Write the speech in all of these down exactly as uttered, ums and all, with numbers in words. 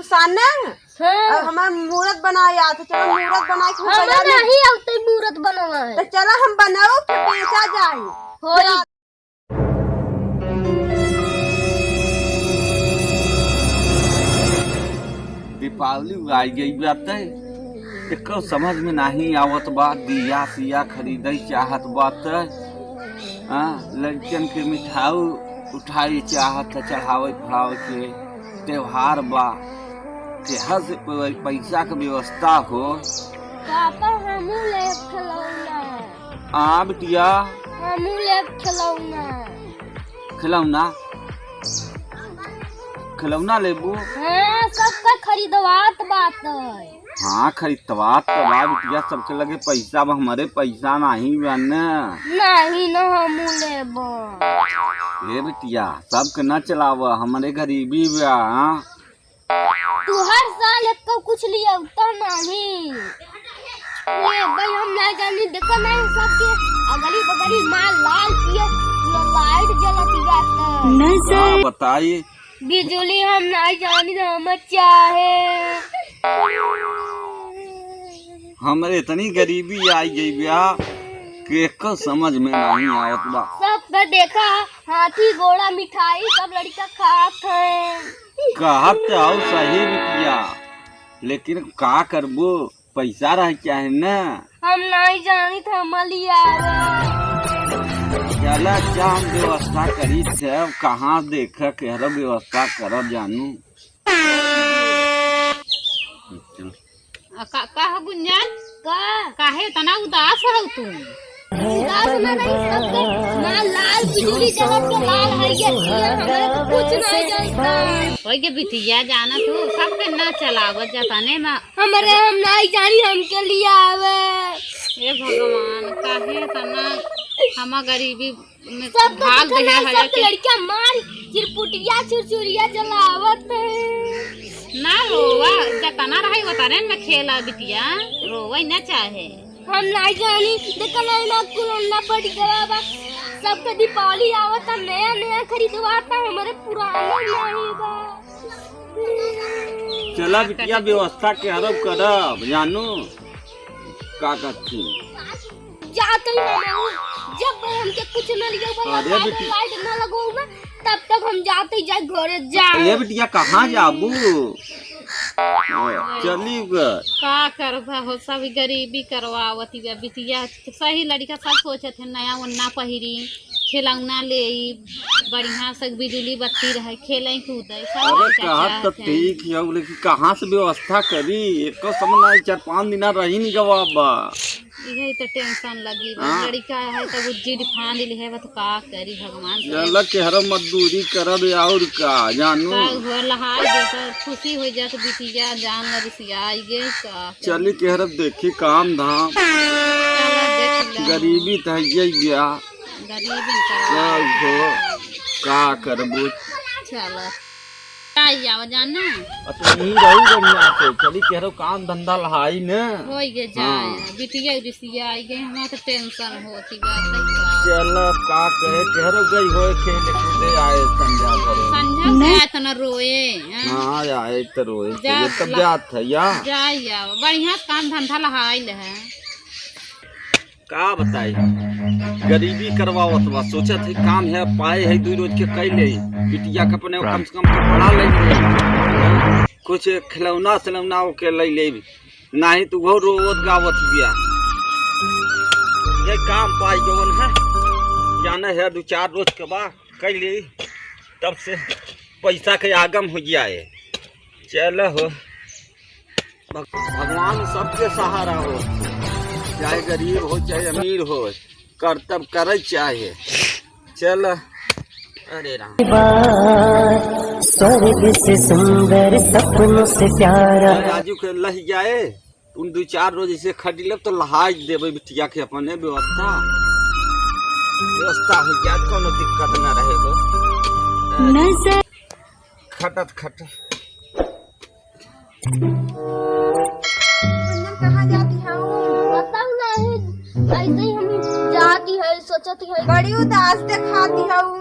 साने? हाँ। अब हमार मूरत बनाए आत है, चलो मूरत बनाए के हम बजा ले। नहीं आते मूरत बनवाए। तो चला हम बनाओ, फिर बेचा जाए। होई। दीपावली आई गई बाटे, एको समझ में नाही आवत बा। दिया सिया खरीदे चाहत बाटे, हाँ, लड़कन के मिठाऊ उठाई चाहत है, चढ़ावे फड़ावे के त्योहार बा। केहर से प-, पैसा के व्यवस्था हो। पापा, हमू लेब खिलौना। आ बिटिया। हमू लेब खिलौना। खिलौना? खिलौना लेबू? हाँ, सबका खरीदवात बात है। हाँ, खरीदवात तो बा बिटिया, सबके लगे पैसा बा, हमरे पैसा नाही बा न। नाही न, हमू लेब। ए बिटिया, सबके न चलाव, हमरे गरीबी बा, हाँ? तू हर साल एको कुछ लियावत नाही। ए भाई, हम नाही जानी, देखा नाही सबके अगली बगली माल लाल पियर लाइट जलत बाटे। का बताई? बिजुली हम नाही जानी, हम चाहे। हमरे इतनी गरीबी आई गई बा कि एको समझ में नाही आवत बा। सब पे देखा, हाथी घोड़ा मिठाई सब लड़का खात है। कहत तो हऊ सही बिटिया, लेकिन का करबो, पैसा रहे चाहे न। हम नाही जानित, हम लियावे। चला, जा हम व्यवस्था करी थे, अब कहाँ देख केहरो व्यवस्था करब जानू। आ, का, का हो गुंजन? का? काहे इतना उदास हो तू? उदास ना रही, सबके माँ लाल बिजुली जगत के लाल हरियर पियर, हमरे तो कुछ नहीं जानता। ओए गे बिटिया, जाना तू सबके ना चलावत जाता ने ना। हमरे हम नहीं जानी, हमके लियावे। हे भगवान, काहे इतना हमा गरीबी में सब तो ढाल देखा दिया ना, है सब कि लड़कियां मार चिरपुटिया छुरछुरिया जलावत है। ना रोवा, जतना रही उतने में खेला बिटिया, रोवे न चाहे। हम नहीं जानी, देखा नहीं ना कोरोना पड़ गया बा, सबके दीपावली आवत है, नया नया खरीदवाता, हमरे पुराना नहीं बा। चला बिटिया, व्यवस्था केहरो करब, जानू का करती। जात ही ना, जब भाई हमके कुछ न लियो, भाई अरे लाइट, बिटी- लाइट न लगो में, तब तक हम जाते ही जाए घरे जा। ए बिटिया, कहाँ जाबू? चली गए। का करबा हो, सब गरीबी करवावती बा बिटिया। सही लड़का सब सोचत है, नया ओन्ना पहिरी, खिलौना लेई, बढ़िया से बिजुली बत्ती रहे, खेले कूदे, सब अरे लड़का कहत तो चाहत है। ठीक है, लेकिन कहाँ से व्यवस्था करी? एको समय ना, चार पाँच दिन रही नहीं गवा बा। इहे तो टेंशन लगी बा। हाँ। लड़का है तब उ जिद फान लिहे बा, तो का करी भगवान से। चल केहरो मजदूरी करब और का जानू। का हुआ लहाई देकर खुशी हो जात बिटिया, जान लगी सियाई गई का। चली केहरो देखी काम धाम। चला देख लो। गरीबी तो है ये बिया। गरीबी का। का हो, का करबू? चला। जाई आवा जाना। आ तू यहीं रहू बढ़िया से, चली केहरो काम धंधा लहाई ने। होई गे जाए, हाँ। बिटिया रिसिया आई गई, हमरा तो टेंशन होती बात है का। चल अब का कहे, केहरो गई होए खेले कूदे आए संझा करे। संझा नहीं। जाए तो न रोए, हाँ। हाँ, आए तो रोए, जा ये तब ला-, जात है या। जाई आवा, बढ़िया से काम धंधा लहाई ले है। का बताई, गरीबी करवावत बा। सोचत है काम है, पाए है, दुई रोज के कई ले, बिटिया के अपने कम से कम तो पढ़ा ले, कुछ खिलौना सिलौना ओके ले ले, नाही तो वो रोवत गावत बिया। ये काम पाई जवन है, जाने है दो चार रोज के बाद कई ले, तब से पैसा के आगम हो गया है। चल हो। भग-, भगवान सबके सहारा हो, चाहे गरीब हो, चाहे अमीर हो, करतब करे चाहे। चल, अरे राम। स्वर्ग से सुंदर सपनों से प्यारा। राजू के लह जाए, उन दो चार रोज इसे खटी लेब तो लहाज देबे बिटिया के अपने व्यवस्था, व्यवस्था हो जात, कोनो दिक्कत ना रहे हो। नजर खटत खटत। गुंजन, कहाँ जाती है वो? पता नहीं, ऐसे ही हम जाती है, सोचती है। बड़ी उदास दिखाती है वो।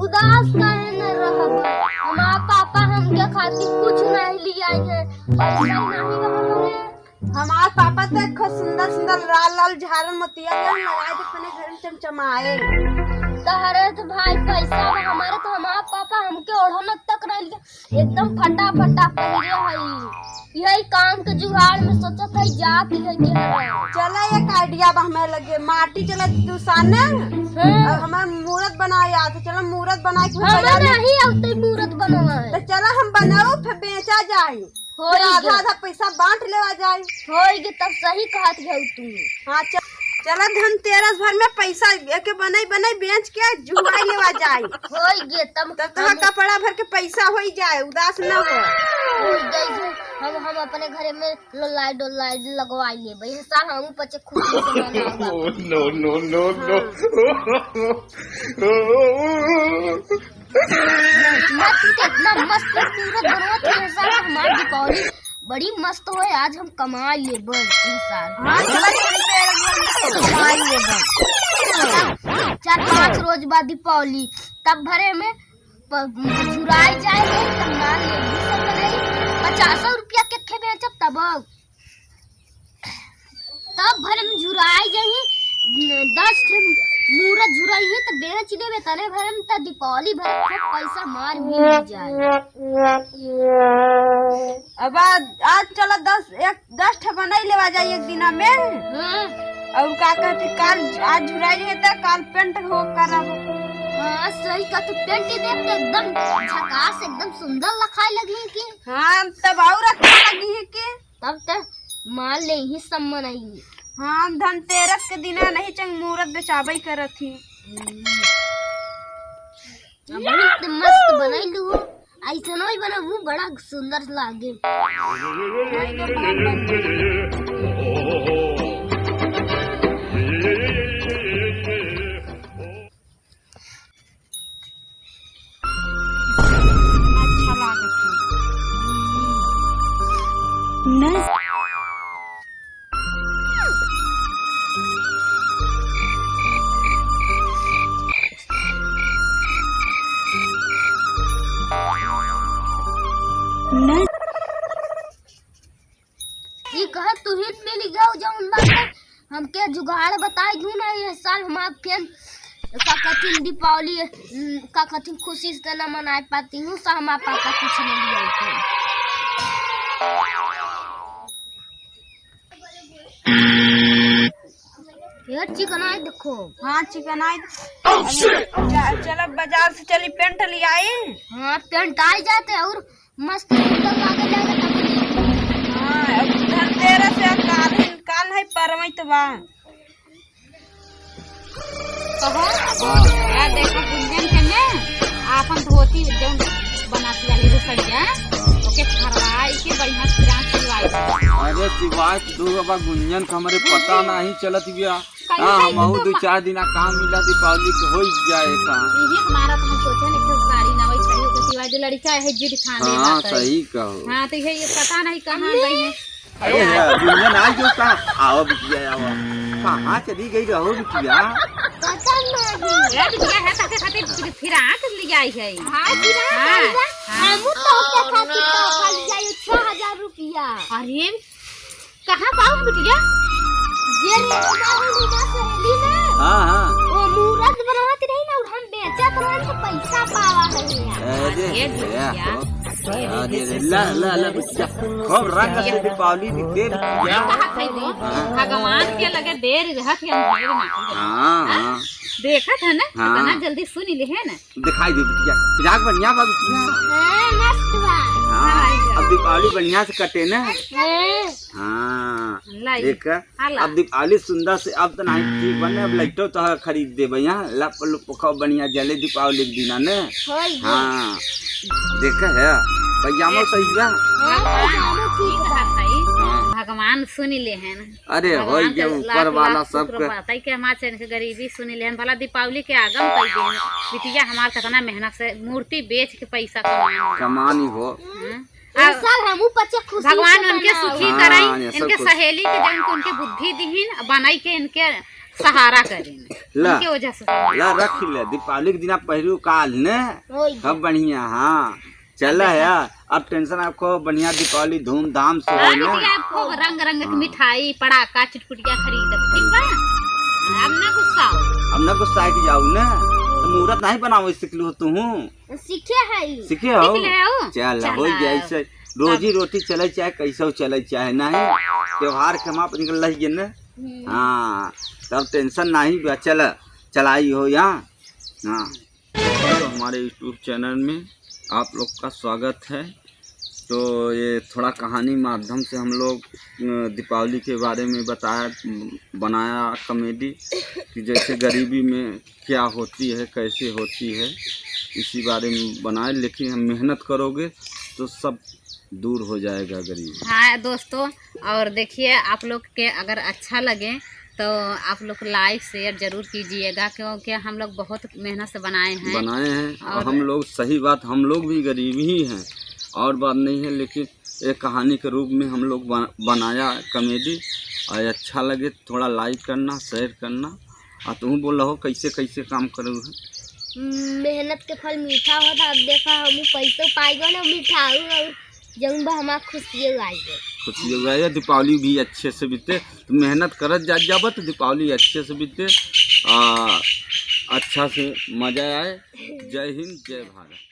उदास काहे न रहब? हमार पापा हमके अभी कुछ नहीं लिया है, पैसा नहीं बा हमरे। हमार पापा तो एक खूब सुंदर सुंदर लाल लाल झालर मोतिया के लगा दे अपने घर में चमचमाए। तहरे तो भाई पैसा बा, हमारे तो हमार पापा हमके ओढ़ना तक नहीं लिया, एकदम फटा फटा पहिरे हई। यही काम के जुगाड़ में सोचत हई जात हई के हमार। चला एक idea बा हमारे लगे, माटी चला तू साने हाँ। और हमार मूरत बनाए आत, चला मूरत बनाए के हम बाजार में। नहीं आते मूरत बनवा है। तो चला हम बनाओ फिर बेचा जाए। होई फिर आधा गे। आधा पैसा बांट लेवा जाए। होई गे, तब सही कहत हऊ तू। हाँ, च-, चला धनतेरस भर में पैसा एके बनाई बनाई बेच के जुगाड़ लेवा जाए। होई गे, तब तब तोहार हम कपड़ा भर के पैसा होई जाए, उदास न हो। होई गे, जो हम, हम अपने घरे में लोलाई डोलाई लगवाई लेबे, ये साल हम पचे खुशी से मनावा। No, no, no, no। हाँ। मस्त, इतना मस्त खूबसूरत बनवत है साला हमार दीपावली, बड़ी मस्त होए। आज हम कमाई लेबे ई साल। हाँ, चला, चला, चला, कमाई लेबे। चार पाँच रोज बाद दीपावली, तब भरे में प-, झुराई जाए, तब ना लेबे सब नहीं। पचासो रुपया के खे बेचब तब। तब भर में झुराई जाही, दस ठे मूरत झुराई ही त बेच देबे, तने भर में त दीपावली भर खूब पैसा मार मिल जाए। अब आज, आज चला दस, एक, दस ठे बनाई लेवा जाई एक दिना में। हाँ। और का कहती, काल आज झुराई है त काल पेंट हो करब। हाँ, सही कहती, पेंट देब त एकदम झकास, एकदम सुंदर लखाए लगी कि। हाँ, तब और अच्छा लगी है कि। तब त मान ले ही सम्मन आई। हाँ, धनतेरस के दिना नहीं चंग मूरत बेचाबई करत ही। हम्म। अब बहुत मस्त बनैलू हो। ऐसन ही बनबू, बड़ा सुंदर लागे। अच्छा लागत है। नहीं। नहीं। ई कहत तू ही मिल गयो जौन बात है, हमके जुगाड़ बताई दू ना, ये साल हम आप फेन का कथिन दीपावली, उम, का कथिन खुशी से ना मनाए पाती हूँ, सा हम आप पापा कुछ नहीं लिया थे। ये चिकनाई देखो। हाँ, चिकनाई। Oh, shit! जा, चल अब बाजार से चली पेंट ले आई। हाँ, पेंट आई जाते और मस्त सुंदर लागे जाएगा तब। हाँ, अब धनतेरस है, काल है, काल है परवैत बा। कहो, हाँ। या देखो गुंजन के ने आपन धोती जौन बनारसी वाली रुपया, ओके फरवाई के बढ़िया से frock सिलवाई। अरे सिवाय तो दू बाबा गुंजन का हमरे पता नहीं चलत बिया। कहीं हाँ, कहीं हमहू तो दू पा- चार दिन काम मिला दीपावली के हो जाए काम। इहे हमारा तो हम सोचे नहीं कि साड़ी ना वही सही होके सिवाय जो लड़का है जिद खाने हाँ, बात है। सही कहो। हाँ, तो ये, ये पता नहीं कहाँ गई है। अरे यार, गुंजन आ गयो का? आओ बिटिया, आओ। कहाँ चली गई रहो बिटिया? पता नहीं। ये बिटिया है, ताके खातिर फिर, फिर आके ले आई है। हाँ, फिर आ हाँ, गई बा। हाँ। हमू तो के खातिर तो खाली जाई छह हजार रुपया। अरे, कहाँ पाउस बिटिया? ये रे, बाबू, हमार सहेली ना। हाँ, हाँ। वो मूरत बनवात रही ना, हम बेचत रहन तो पैसा पावा है यार। अरे, अरे, भैया, बिटिया। हो। अरे, ला, ला, ला, बिटिया। खूब रंग से दीपावली दिखे, बिटिया। ये कहा था वो? हाँ। भगवान के लगे देर रहत है, हम ढेर ना। हाँ, हाँ। देखत है ना, हाँ। कितना जल्दी सुन ले है ना। दिखाई दे बिटिया, फिराक बढ़िया बा बिटिया। हाँ, मस्त बा। हाँ, अब दीपावली बढ़िया से कटे ना। हाँ। हाँ, लाई। देख, हाला। अब दीपावली सुंदर से, अब तो नहीं ठीक बने, अब लाइटो तो खरीद देबे यहाँ, लप लुप खूब बढ़िया जले दीपावली के दिना ने। होई गे। हाँ, देख है, पैजामा सही बा। हाँ, पैजामा ठीक बा। हाँ। भगवान सुन ले हैं। अरे, भगवान होई के गे, लाख, ऊपर वाला लाख शुक्र सबके। बात है कि हमार चैन के गरीबी सुनी लेहन, भला दीपावली के आगम कई देहन। बिटिया हमार कितना मेहनत से मूर्ति बेच के पैसा कमाए। कमानी हो। हाँ। ए साल हमू पचे खुशी भगवान से उनके मनाओ। सुखी हाँ, कराई, ये सब इनके कुछ। सहेली के जौन के उनके बुद्धि दिहिन, बनाई के इनके सहारा करिन। ला, इनके वजह से। ला रख ले, दीपावली के दिना पहिरू काल ने। होई गे। सब बढ़िया, हाँ। चला है यार, अब tension आपको बढ़िया दीपावली धूमधाम से हाँ, होई ना। बिटिया, खूब रंग रंग के हाँ। मिठाई, पड़ाका, चुटपुटिया खरीदब, ठीक बा? अब ना गुस्साओ। अब ना गुस्सा के जाऊ ना, तो मुहूर्त नहीं बनावे सिखलू तू? सीखे है। सीखे हो? सीख ले हो। चल, चला। हो गया ऐसे। रोजी रोटी चले चाहे कैसे चले चाहे नहीं, त्योहार के हम आप निकल रही ना। हम्म। हाँ, तब tension नहीं बा, चल, चलाई हो यहाँ। हाँ। तो हमारे YouTube channel में आप लोग का स्वागत है। तो ये थोड़ा कहानी माध्यम से हम लोग, अ, दीपावली के बारे में बताया, बनाया comedy कि जैसे गरीबी में क्या होती है, कैसे होती है, इसी बारे में बनाए। लेकिन हम मेहनत करोगे तो सब दूर हो जाएगा गरीबी। हाँ दोस्तों, और देखिए, आप लोग के अगर अच्छा लगे तो आप लोग like share जरूर कीजिएगा, क्योंकि हम लोग बहुत मेहनत से बनाए हैं। बनाए हैं। और और हम लोग, सही बात, हम लोग भी गरीब ही हैं, और बात नहीं है, लेकिन एक कहानी के रूप में हम लोग बन-, बनाया comedy। और अच्छा लगे थोड़ा like करना, share करना। और तुम बोल रहो कैसे कैसे काम करो है? मेहनत के फल मीठा होता। अब देखा, हम पैसों पाई गो ना, मिठाऊ और जौन बा हमार खुशियों आई गो। खुशियों आई गो, दीपावली भी अच्छे से बीते। तो मेहनत करत जा जाबा तो दीपावली अच्छे से बीते। आ, अच्छा से मजा आए। जय हिंद, जय भारत।